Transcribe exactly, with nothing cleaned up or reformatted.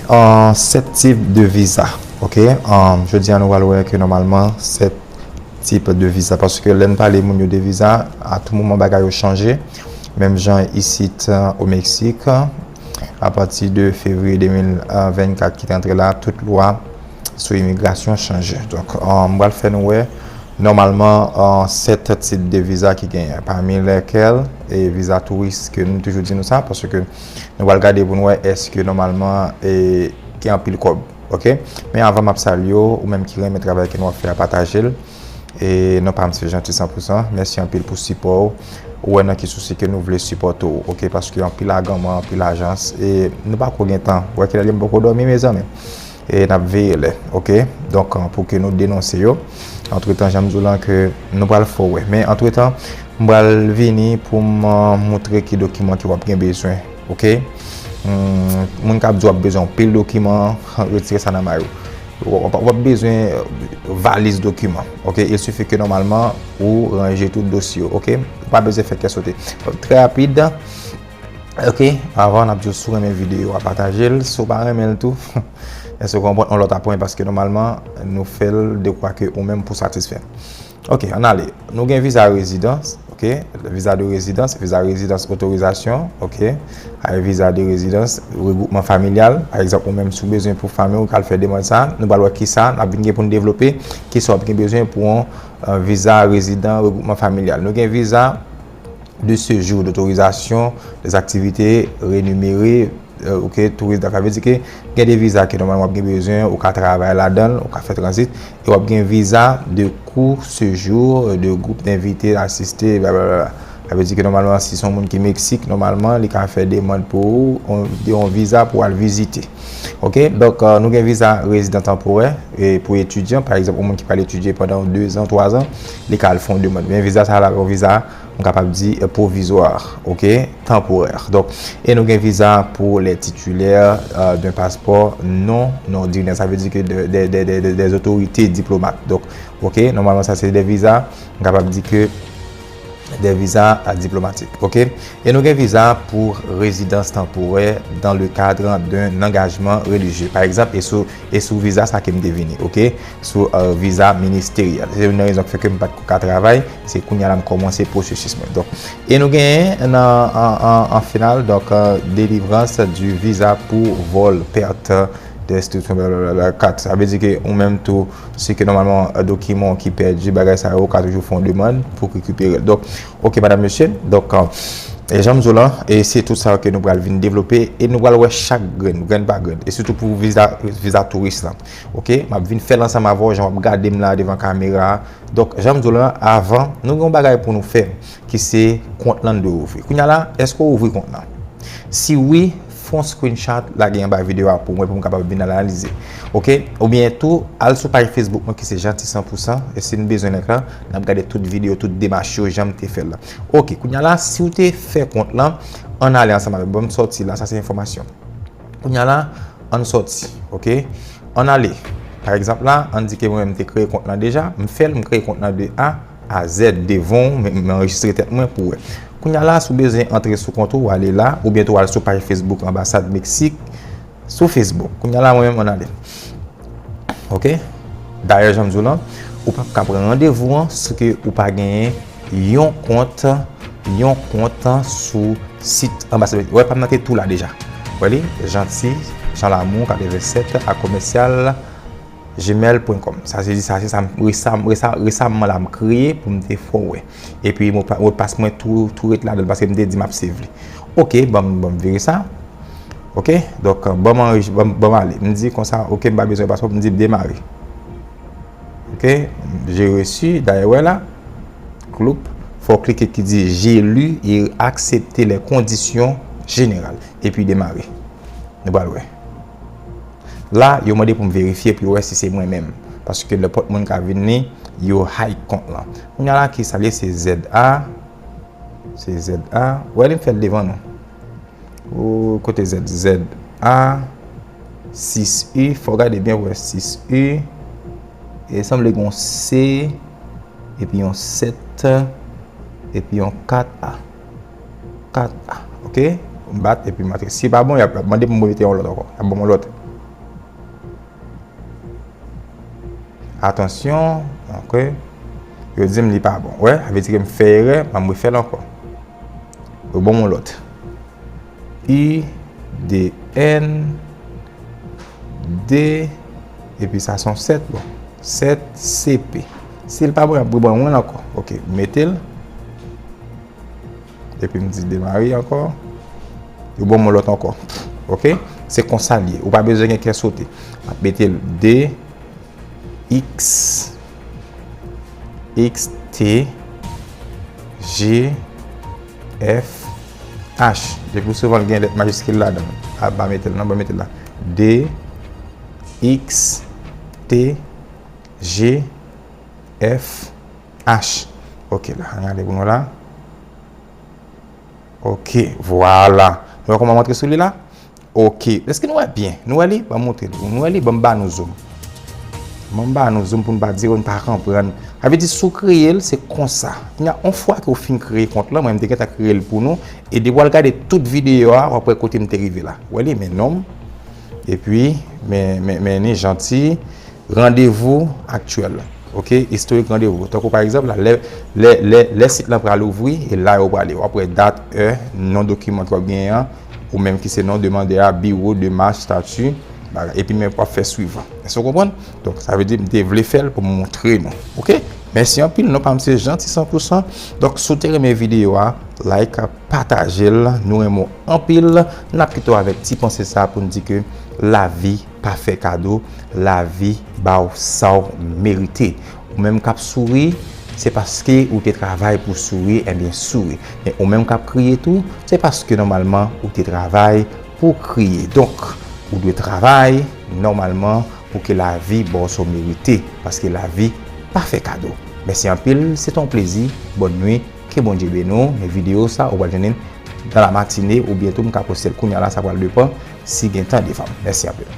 An, sèt tip de viza. Ok. An, jodi a nou pral wè ke nòmalman sèt tip de viza. Paske lè n pale moun yo de viza, a tou moman bagay yo chanje. Menm jan isit, an, o Meksik, apati de fevriye de mil vennkat ki te antre la, tout lwa sou imigrasyon chanje. Donk, an, m pral fè nou wè nòmalman, an, sèt tip de viza ki genyen, pami lèkèl e viza touris ke nou toujou di nou sa, paske nou pral gade pou nou wè èske nòmalman e gen anpil kòb. Ok. Men avan m ap salye w, ou menm ki renmen travay ke nou ap fè a, pataje l. E non pa m se Jeanty san pou san. Mèsi anpil pou sipò w. Ou wè nan ki sousi ke nou vle sipòte w, ok? Paske anpil aganman, anpil ajans, e nou pako gen tan. Ou wè kilè m poko dòmi, mezanmi. E n ap veye lè, ok? Donk, an, pou ke nou denonse yo. Antretan, jan m di w lan ke nou pral fè w wè. Men antretan, m pral vini pou m, an, moutre ki dokiman ke w ap gen bezwen, ok? Hmm, moun k ap di w ap bezwen yon pil dokiman, retire sa nan may ou. W ap, w ap bezwen, euh, valiz dokiman, ok? Il suffit ke nòmalman ou ranje tout dosye w, ok? Ou pa bezwen fè kè sote. Trè rapid, ok? Avan, n ap di w, si w renmen videyo a, pataje l. Si w pa renmen l tou, èske w konprann, yon lòt apwen, paske nòmalman nou fè l dekwa ke ou menm pou satisfè. Ok, ann ale. Nou gen viza rezidans, ok? Viza de rezidans, viza rezidans otorizasyon, ok? Ay, viza de rezidans, regroupman familyal. Pa egzanp, ou menm, si w bezwen pou fanmi w, ou ka al fè demann sa. Nou pral wè kisa n ap vin gen pou n devlope, kisa w ap gen bezwen pou yon, euh, viza rezidan regroupman familyal. Nou gen viza de séjour, d'autorisation des activités rémunérées, euh, ok, touris, sa vle di ke gen de viza ke nòmalman w ap gen bezwen, ou ka travay ladan l, ou ka fè tranzit, e w ap gen viza de court séjour, de groupe d'invités assistés, blablabla. Sa vle di ke nòmalman, si se yon moun ki Meksik, nòmalman, li ka fè demann pou ou, yon, yon viza pou al vizite. Ok, donk, euh, nou gen viza rezidan tanporè, e pou etidyan, pa egzanp, yon moun ki pral etidye pandan de zan, twa zan, li ka al fè yon demann. Men viza sa la, yon viza m kapab di, euh, pwovizwa, ok, tanporè. Donk, e nou gen viza pou les titulaires, euh, d'un passeport non ordinaire. Sa vle di ke de, de, de, de, de, des autorités diplomates. Donk, ok, nòmalman, sa se de viza, m kapab di ke de viza, euh, diplomatik, ok? E nou gen viza pou rezidans tanporè dans le cadre d'un engagement religieux. Pa egzanp, e sou, e sou viza sa ke m te vini, ok? Sou, euh, viza ministeryèl. Se youn nan rezon ki fè ke m pa t ko ka travay, se kounye a la m kòmanse pwosesis mwen. Donk, e nou genyen nan, an, an, an final, donk, euh, délivrance du visa pour vol, perte d'instruction, blablabla, kat. Sa vle di ke ou menm tou, si ke nòmalman, euh, dokiman w ki pèdi, bagay sa yo, ou ka toujou fè yon demann pou rekipere l. Donk, ok, madam, mesye, donk, euh, e jan m di w lan, e se tout sa ke nou pral vin devlope, e nou pral wè chak grenn, grenn pa grenn, e sitou pou viza, viza touris lan. Ok, m ap vin fè l ansanm avè w, jan w ap gade m la devan kamera a. Donk, jan m di w lan, avan, nou gen yon bagay pou nou fè, ki se kont lan n dwe ouvri. Kounye a la, èske w ouvri kont lan? Si wi, fè yon screenshot, lage anba videyo a pou mwen, pou m kapab vin analize. Ok? Oubyen tou, al sou paj Facebook mwen ki se Jeanty san pou san, e si n bezwen link lan, n ap gade tout videyo, tout demach yo, jan m te fè l lan. Ok, kounye a la, si w te fè kont lan, ann ale ansanm avè m. Bon, m sòti la, sa se enfòmasyon. Kounye a la, ann sòti, ok? Ann ale. Pa egzanp la, ann di ke mwen menm m te kreye kont lan deja, m fè l, m kreye kont lan de A a Z devan w, m, m anrejistre tèt mwen pou w wè. Kounye a la, si w bezwen antre sou kont ou, w ale la, oubyen tou w al sou paj Facebook Anbasad Meksik, sou Facebook. Kounye a la, mwen menm, ann ale. Ok? Dayè, jan m di w lan, ou p ap ka pran randevou an si ke ou pa genyen yon kont, yon kont sou sit Anbasad Meksik. Wè, pa m nan te tou la deja. Wè li, Jeanty, Jean Lamour katrevennsèt a commercial gmail point com. Sa se di, sa se sa m resa-, resa-, resamman la m kreye pou m te fè w wè. Epi mo pa-, modpas mwen tou, tou ret ladan l paske m te di m ap save li. Ok, ban m, ban m vire sa. Ok, donk, ban m anrejis-, ban m, ban m ale. M di konsa, ok, m pa bezwen paspò, m di demare. Ok, j'ai reçu, dayè wè la, kloup, fò w klike ki di j'ai lu et accepté les conditions générales. Epi demare. Nou pral wè. La, yo mande pou m verifye pou yo wè si se mwen menm. Paske nenpòt moun ka vin li, yo hack kont lan. Kounye a la, ki sa l ye? Se Z A. Se Z A. Wè li, m fè l devan nou. Ou, kote Z? Z A, sis U. Fò w gade byen pou wè sis U. E sanble gen yon C, epi yon sèt, epi yon kat A. Kat A, ok? M bat epi m antre. Si pa bon, y ap, y ap mande pou m remete yon lòt ankò. Y ap ban m yon lòt. Atansyon, ok. Yo di m li pa bon. Wè, sa vle di ke m fè erè, ban m refè l ankò. Yo ban m yon lòt. U D N D, epi sa se yon sèt, bon. Sèt C P. Si l pa bon, y ap reban mwen l ankò. Ok, mete l. Epi m di demare ankò. Yo ban mwen lòt ankò. Ok? Se konsa l ye. Ou pa bezwen gen kè sote. M ap mete l D X, X T G F H. Depi souvan l gen lèt majiskil ladan l. A, pa mete l non, pa mete l la. D X T G F H. Ok, la, ann gade pou nou la. Ok, vwala. Nou wè kòman m antre sou li la? Ok, èske nou wè byen? Nou wè li? Ban m montre nou. Nou wè li? Ban m ba nou zoom. Ban m ba nou zoom pou n pa di, oh, n pa konprann. Sa vle di, si w kreye l, se konsa. Kounye a, yon fwa ke w fin kreye kont lan, mwen, m te gentan kreye l pou nou. E depi w al gade tout videyo a, w ap wè kote m te rive la. W wè li, men non m. Epi, men, men, men ni janti. Randevou aktyèl. Ok, istorik randevou. Tankou pa egzanp la, lè, lè, lè, lè sit lan pral ouvri, e la yo prale. W ap wè dat, è, non dokiman ke w ap genyen an, ou menm ki se non demandè a, biwo, demach, stati, bagay. Epi men w ap fè swivan. Èske w konprann? Donk, sa vle di, m te vle fè l pou m montre nou. Ok? Mèsi anpil, non pa m se Jeanty san pou san. Donk, si w te renmen videyo a, like, pataje l, nou renmen w anpil. N ap kite w avèk ti panse sa pou n di ke lavi pa fè kado, lavi ba w sa w merite. Ou menm k ap souri, se paske ou te travay pou souri, ebyen souri. Men ou menm k ap kriye tou, se paske nòmalman ou te travay pou kriye. Donk, ou dwe travay nòmalman pou ke lavi ba w sa w merite, paske lavi pa fè kado. Mèsi anpil, se te yon plezi. Bòn nwi, ke Bondye beni w. Men videyo sa, ou pral jwenn li dans la matinée, oubyen tou m ka poste l kounye a la, sa pral depann si gen tan devan m. Mèsi anpil.